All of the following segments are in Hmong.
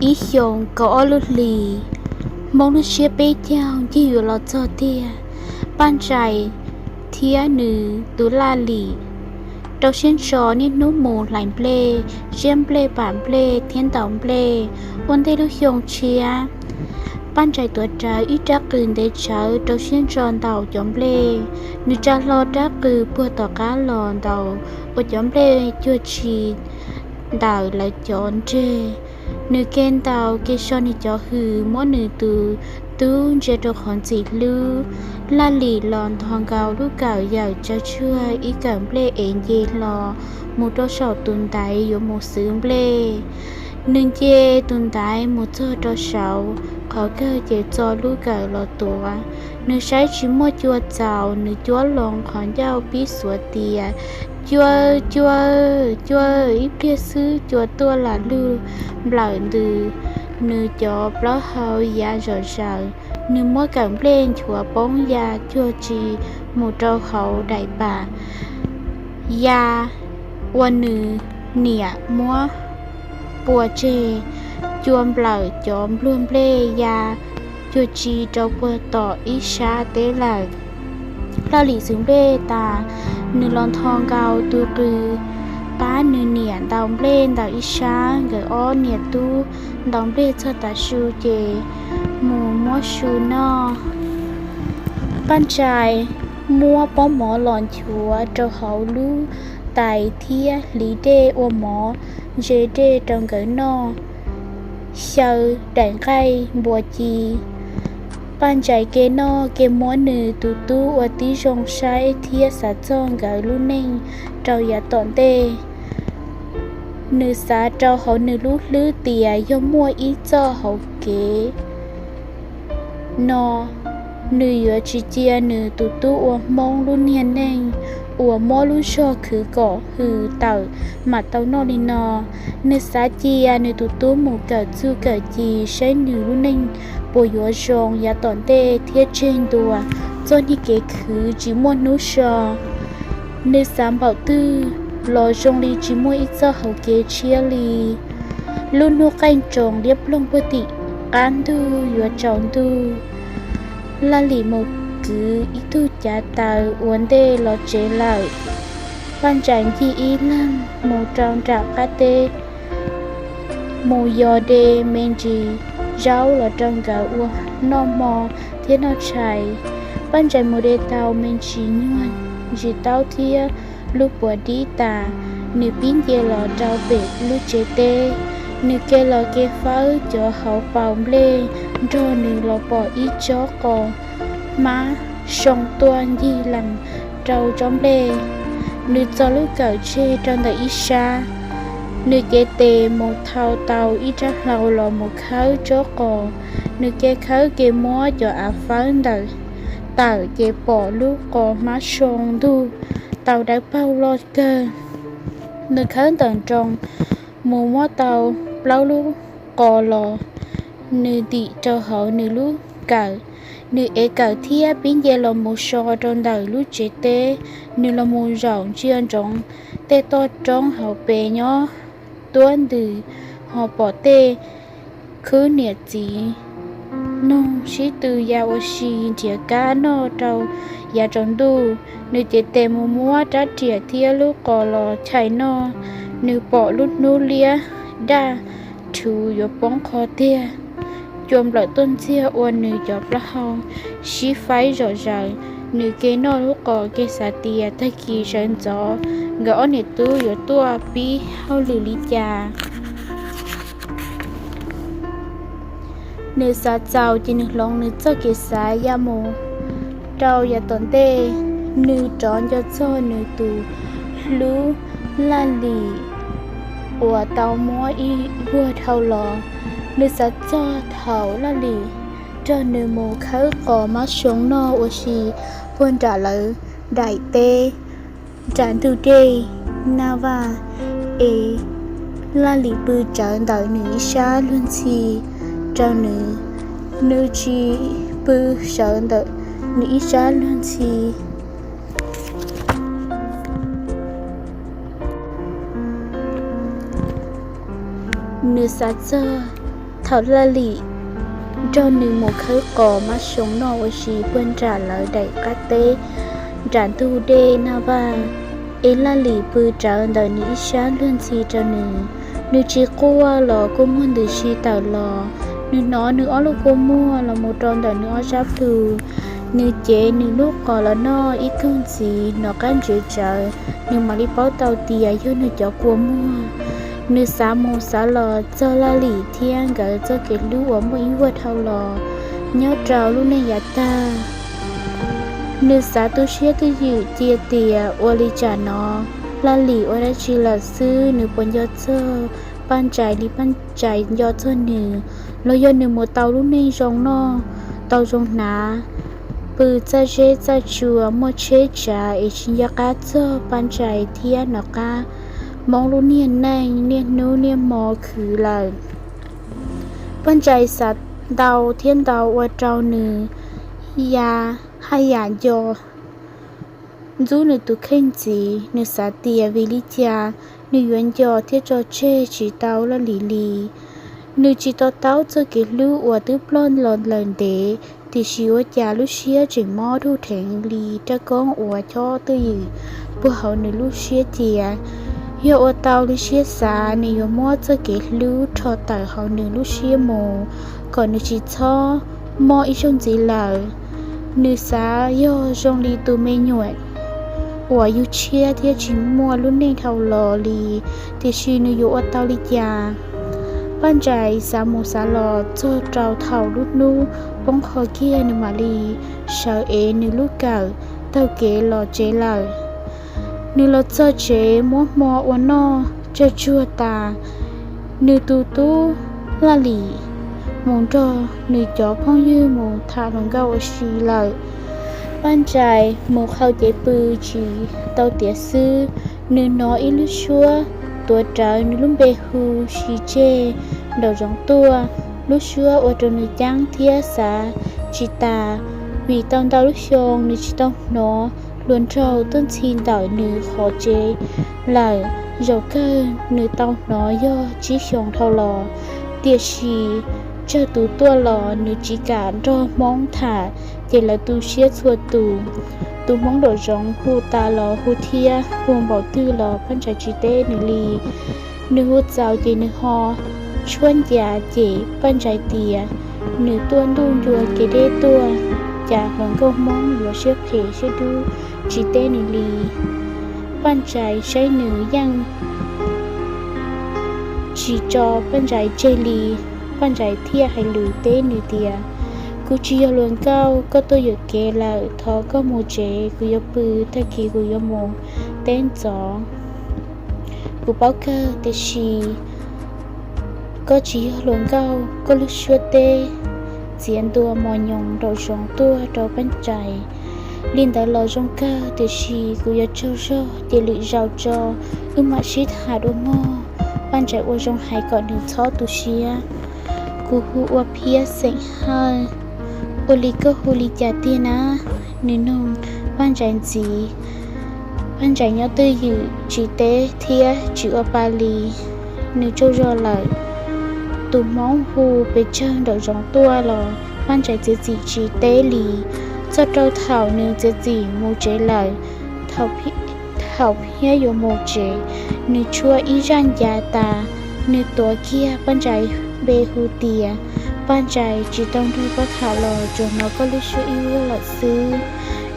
Ib xyoos kaum ob lub hlis, Hmoob lub siab peb caug ncig yuav los txog tiag. Paj Ntsais thiab nws tus Laj Lim rau siab ntso niaj hnub mus hlais nplej, siab nplej, pam nplej thiab ntaus nplej. Ua ntej lub xyoo tshiab, Paj Ntsais tuav rawv ib rab qws ntev tsawv rau siab ntso ntaus cov nplej. Nws tsa hlo rab qws puag tom qab los ntaus, ua cov nplej cuag tsis ntawm lawv cov nreg. Nws ke ntaus ke so nws cov hws, muab nws tus tub ntsia rau qhov ntxim hlub. Laj Lim los nthos nkaus lub kawm yawm tsawv tsuag ib kawm nplej es nce hlo mus rau saum tus ntaiv yuav mus xwv nplej. Nws nce tus ntaiv mus txog rau saud, qhov kawg ces txo lub kawm los tuav. Nws saib tsis muaj cua txaus, nws cuab loo qhov ncauj pib xuav tias, Cua, cua, cua! Ib pliag xwb cua tuaj lam lug nplawm ntws nws cov plaub hau ya zom zaws. Nws muab kawm nplej nchuav poob ya cuag tsis mus rau hauv daim pam ya uas nws niam muab pua tseg. Cua nplawm cov npluag nplej ya cuag tsis rau puag tom ib sab teb lawm. Laj Lim xwv nplej tas, nws los nthos nkaus tus qws pab nws niam ntaus nplej ntawm ib sab. Nkawd ob niam tub ntaus nplej txog tav su ces mus muab su noj. Paj Ntsais muab pob mov los nchuav rau hauv lub tais thiab hliv dej ua mov ntse dej rau nkawd noj, xyaw daim nqaij npua ci. Paj Ntsais ke noj ke muab nws tus tub ua tib zoo saib thiab xav txog nkawd lub neej rau yav tom ntej. Nws xav rau hauv nws lub hlwb tias yog muaj ib txoj hauv kev no, nws yuav tsis cia nws tus tub ua Hmoob lub niag neej uas muab lub zog khwv kom hws tawm mam tau noj li no. Nws xav cia nws tus tub mus kawm txuj kawm ci saib nws lub neej puas yuav zoo yav tom ntej thiab tseg ntua txoj niag kev khwv tsis muaj hnub so. Nws xav npaum twg los zoo li tsis muaj ib txoj hauv kev tshiab li. Lub hnub qaij ntsoos liab ploog puag tim qab ntug yuav tsaus ntuj, Laj Lim mus kwv ib tug cav taws ua ntej los tsev lawm. Paj Ntsais ncig ib leeg mus rau nram qab teb, mus yos de me ntsis zaub los rau nkawd ua noj hmo thiab noj tshais. Paj Ntsais mus de tau me ntsis nyuag ntsis taub thiab lub puav dib tas, nws pib nce los rau pem lub tsev teb. Nws ke los ke fawb cov hauv paus nplej nrog nws los pom ib tsob qos hmab soo tuaj ncig lees rau tsob nplej. Nws txo lub kawm tseg rau ntawm ib sab, nws cev tes mus thau tau ib rab hlau los mus khawb tsob qos. Nws ke khawb ke muab cov av fawb ntawm tawm ces pom lub qos hmab soo ntug tau dawb paug loj kawg. Nws khawb ntawm nroos mus muab tau plaub lub qos los, nws ntim rau hauv nws lub kawm. Nws ev kawm thiab pib nce los mus so rau ntawm lub tsev teb. Nws los mus zaum ntsia ntsoov tej toj roob hauv pes nyob tuab ntws, ho pom tej khwb niam txiv noog sib tw ya ua si nrhiav kab noj rau yav tsaus ntuj. Nws cev tes mus muab rab riam thiab lub qos los chais noj. Nws pom lub hnub liab daj rhuv yuav poob qho tiag. Cua nplawm tuaj ntxiag ua nws cov plaub hau sib faib zom zaws. Nws ke noj lub qos ke xav tias tag kis sawv ntxov nkawd ob niam tub yuav tuaj pib hauj lwm li cas. Nws xav txaus ces nws hloov nws txoj kev xav ya mus rau yav tom ntej. Nws rov nco txog nws tus hlub Laj Lim uas tau muab ib vuag dhau los. Nws xav txog thaum Laj Lim nrog nws mus khawb qos hmab soo noj ua si puag nram lawv daim teb nram ntug dej Naj Vaj es Laj Lim pw tsawv ntawm nws ib sab luag ntxhi rau nws. Nws tsis pw sawv ntawm nws ib sab luag ntxhi. Nws xav txog Thaum Laj Lim nrog nws mus khawb qos mab xyoo noj ua si puag nram lawv daim qab teb nram ntug dej Naj Vaj, es Laj Lim pw rawv ntawm nws ib sab luag ntxhi rau nws. Nws tsis quaj los kua muag ntws si tawm los. Nws hnov nws ob lub kua muag los mus rau ntawm nws ob sab plhu. Nws cev nws lub qos los noj ib koog ntxiv, hnov qab ntsev tsawv, nws mam li paub tau tias yog nws cov kua muag. Nws xav mus xav los txog Laj Lim thiab nkawd txoj kev hlub uas muaj ib vuag dhau los nyob rau lub neej yav tag. Nws xav tu siab twj ywm cia tias ua li cas no Laj Lim ua dab tsi lawm xwb, nws puas nco txog Paj Ntsais li Paj Ntsais nco txog nws, los yog nws mus tau lub neej zoo noj, tau zoo hnav, pw txaj zeb txaj tsua, muaj tsheb tsav es tsis nco qab txog Paj Ntsais thiab hnov qab Hmoob lub niag neej niaj hnub niaj hmo khwv lawm. Paj Ntsais xav ntau thiab ntau ua rau nws ya haj yam nco ntxub nws tus kheej ntxiv. Nws xav tias vim li cas nws yuav nco thiab tso tseg tsis tau Laj Lim li. Nws tsis to taub txoj kev hlub uas twb ploj los lawm ntev, tiam sis ua cas lub siab tseem mob dhuj dheev li rab koob uas chob twj ywm puag hauv nws lub siab cia. Yog ua tau li siab xav, nws yuav muab txoj kev hlub rho tawm hauv nws lub siab mus, kom nws tsis txhob mob ib zaug ntxiv lawm. Nws xav yog zoo li tus me nyuam uas yug tshiab thiab tsis muaj lub neej dhau los li, tiam sis nws yuav ua tau li cas? Paj Ntsais xav mus xav los txog rau thaum lub hnub poob qho kiag nws mam li sawv ev nws lub kawm taug kev los tsev lawm. Nws los txog tsev muab hmo ua noj tsawg tsuag tas, nws tus tub Laj Lim mus nrog nws cov phooj ywg mus tham hluas nkauj ua si lawm. Paj Ntsais mus qhau cev pw tsis tau tiav xwb, nws hnov ib lub suab tuav rawv nws lub npe hu si tseg nraum zoov tuaj. Lub suab ua rau nws ceeb thiab xav tsis tas, vim tau ntau lub xyoo nws tsis tau hnov hluas nraug tuaj ntxhi ntawm nws qhov tsev lawm. Zaum kawg nws tau hnov yog tsib xyoos dhau los, tiam sis tsawg tus tuaj los nws tsis kam nrog Hmoob tham, ces lawv tu siab txhua tus. Tus Hmoob nraum zoov hu tas los hu thiab, hu npaum twg los Paj Ntsais tsis teb nws li. Nws hu txaus ces nws ho tshuab ncas cem Paj Ntsais tias nws tuaj ntuj ncua kev deb tuaj, cas hluas nkauj Hmoob yuav siab phem siab dub tsis teb nws li. Paj Ntsais saib nws yeej tsis tso Paj Ntsais tseg li. Paj Ntsais thiaj hais lus teb nws tias, kuv tsis yog hluas nkauj, koj tuaj yuam kev lawm, thov koj mus tsev, kuv yuav pw, tag kis kuv yuav mus teb ntxov. Kuv paub kawg, tiam sis koj tsis yog hluas nkauj, koj lub suab teb txiav ntua mos nyoos nraum zoov tuaj rau Paj Ntsais. Li ntawd los zoo kawg, tiam sis kuv yuav tsaug zog, ces lwm zaus tso wb mam sib tham dua mog. Paj Ntsais ua zoo hais kom nws txhob tu siab. Kuv hu ua Phiab xeem Hawj. Ua li koj hu li cas tiag na? Nws nug Paj Ntsais ntxiv. Paj Ntsais nyob twj ywm tsis teb thiab tsis ua pa li. Nws tsaug zog lawm. Tus Hmoob hu pes tsawg nraum zoov tuaj los Paj Ntsais txiav txim tsis teb li. Txog rau thaum nws txiav txim mus tsev lawm, thaum Phiab yuav mus tsev, nws tshuab ib zaj ncas tas, nws tuav kiag Paj Ntsais npe hu tias, Paj Ntsais, tsis tau nrog koj tham los tsuas hnov koj lub suab ib vuag lawm xwb.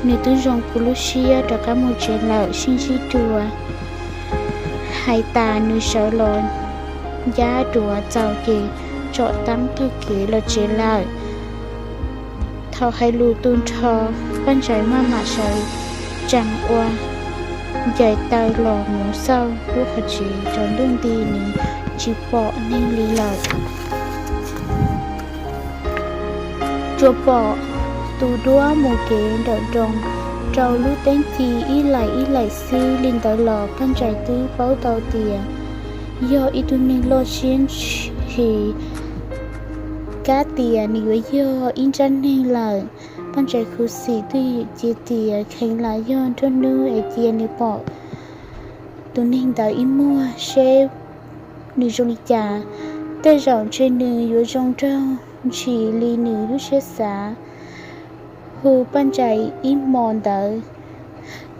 Nws twb zoo kuv lub siab rov qab mus tsev lawm, sib ntsib dua. Hais tas nws sawv los ncab duav txaus ces tsom teeb taug kev los tsev lawm. Thaum hais lus tu nrho, Paj Ntsais maj mam sawv tsees ua ncaim taw los mus xauj lub qhov tsev, tsaus ntuj nti nws tsis pom neeg li lawm. Tsuas pom tus duab mus kev nrawm nroos rau lub teeb ci ib laim ib laim xwb. Li ntawd los Paj Ntsais twb paub tau tias yog ib tug neeg loj siab ntshis, kab tias nws yuav yog ib nrab neeg lawm. Paj Ntsais khuv xim twj ywm cia tias kheev lam yog nruab hnub es cia nws pom tus neeg ntawd ib muag seb nws zoo li cas. Tej zaum ntshe nws yuav zoo raug ntshis li nws lub siab xav, hu Paj Ntsais ib hmo ntawd.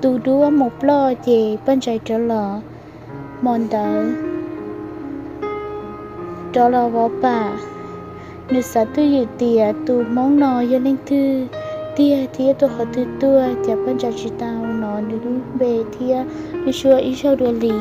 Tu duab mus ploj ces Paj Ntsais rov los hmo ntawd, rov los vov pam. Nws xav twj ywm tias tus Hmoob no yog leej twg tiag thiab tuaj qhov twg tuaj, cas Paj Ntsais tsis tau hnov nws lub npe thiab lub suab ib zaug dua li.